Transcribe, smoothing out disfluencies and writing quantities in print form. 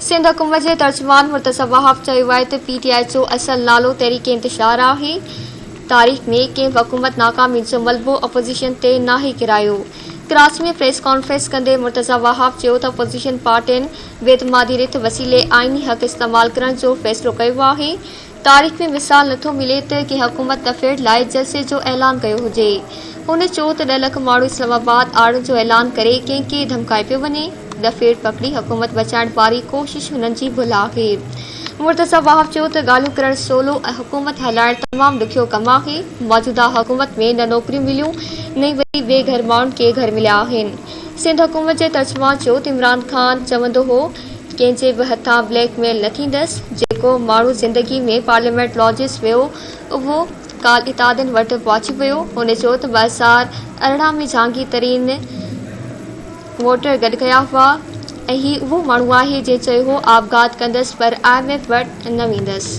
سنڌ حڪومت جي ترجمان مرتضيٰ وهاب چيو آهي ته پي ٽي آء جو اصل نالو تحريڪ انتشار آهي، تاريخ ۾ ڪنهن به حڪومت ناڪامي جو ملبو اپوزيشن تي ناهي ڪيرايو. ڪراچي ۾ پريس ڪانفرنس ڪندي مرتضيٰ وهاب چيو ته اپوزيشن پارٽين بي اعتمادي رٿ وسيلي آئيني حق استعمال ڪرڻ جو فيصلو ڪيو آهي، تاريخ ۾ مثال نٿو ملي ته ڪنهن حڪومت ڏڦيڙ لاء جلسي جو اعلان ڪيو هجي. هن چيو ته ڏهه لک ماڻهو اسلام آباد آڻڻ جو اعلان ڪري ڪنهن کي ڌمڪايو پيو وڃي، ڏڦيڙ پڪڙي حڪومت بچائڻ واري ڪوشش هنن جي ڀل آهي. مرتضيٰ وهاب چيو ته ڳالهيون ڪرڻ سولو ۽ حڪومت هلائڻ تمام ڏکيو ڪم آهي، موجوده حڪومت ۾ نه نوڪريون مليون نه ئي وري بي گهر ماڻهن کي گهر مليا آهن. سنڌ حڪومت جي ترجمان چيو ته عمران خان چوندو هو ڪنهن جي به هٿان بليڪ ميل نه ٿيندس، جيڪو ماڻهو زندگي ۾ پارليامينٽ لاجز ويو اهو ڪالهه اتحادين وٽ پهچي ويو، هن چيو ته 2018 ۾ جهانگير ترين ووٽر گڏ ڪيا هئا ۽ هي اهو ماڻهو آهي جنهن چيو هو آپگهات ڪندس پر I M F وٽ نه ويندس.